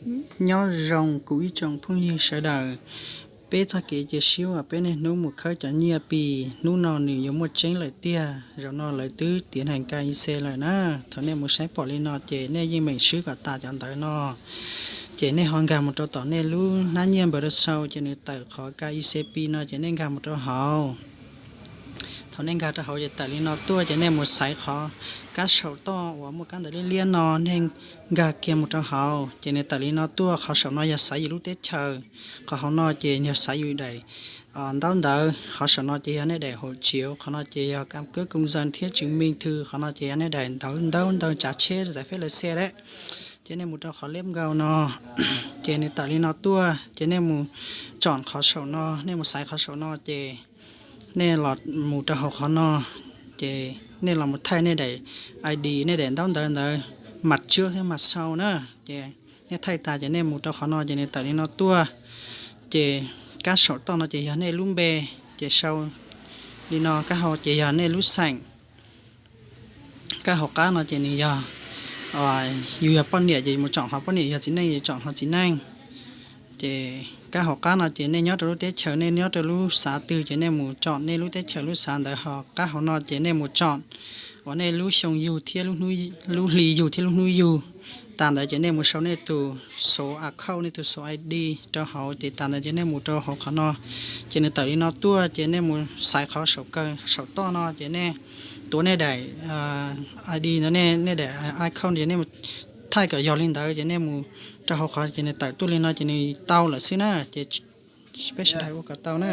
Nyob zoo kuv ib tsoom phooj ywg sawv daws. Peb txoj kev cia siab uas peb niaj hnub mus khawb cov nyiaj Pi, hnub no nws yuav muaj tseeb lawm tiag. Zaum no lawv twb tiav neeg K Y C lawm na. Thaum nej mus saib pom li no ces nej yeej meem swb kom tas cov ntawv no, ces nej ho nkag mus rau tom nej lub hnab nyiaj Npawsau, ces nws tawm qhov K Y C Pi no, ces nej nkag mus rau hauv. Thaum nej nkag rau hauv ces tawm li no tuaj, ces nej mus xaiv qhov kab saum toj uas muaj kab ntawv liab liab no, nej nkag kiag mus rau hauv, ces nws tawm li no tuaj. Qhov saum no yog xaiv yus lub teb chaws, qhov hauv no ces yog xaiv yus daim ntaub ntawv, qhov saum no ces yog nej daim hauv tsiv, qhov no ces yog kam kab koom zas thiab tswv meej thw, qhov no ces yog nej daim ntaub ntawv tsav tsheb zais feb lav xe lawm. Ces nej mus rau qhov leb nkaus no, ces nws tawm li no tuaj, ces nej mus tsom qhov saum no, nej mus xaiv qhov saum no, ces nej los mus rau hauv qhov no, ces nej los mus thaij nej daim I D, nej daim ntaub ntawv ntawd, mas tswb thiab mas sau na. Ces nej thaij tas ces nej mus rau qhov no ces nws tawm li no tuaj. Ces kab saum toj no ces yog nej lub npe, ces sau li no, kab hauv ces yog nej lub xeem, kab hauv qab no ces nws yog, yus yog poj niam ces mus tsom qhov poj niam, yog txiv neej ces tsom qhov txiv neej. Ces kab hauv qab no ces nej nyob rau lub teb chaws, nej nyob rau lub xav twg ces nej mus tsom nej lub teb chaws lub xav ntawd. Ho kab hauv no ces nej mus tsom uas nej lub xyoo yug thiab lub hli yug thiab lub hnub yug. Tas ntawd ces nej mus sau nej tus xuv account, nej tus xuv I D rau hauv. Ces tas ntawd ces nej mus rau hauv qhov no, ces nws tawm li no tuaj, ces nej mus xaiv qhov saum toj no, ces nej tuav nej daim I D ntawd, nej daim account, ces nej mus thaij kom yog li ntawd, ces nej mus rau hauv qhov ces nws tawm tuaj li no ces nws tau lawm xwb na. Ces peb sawv daws ua kom tau na.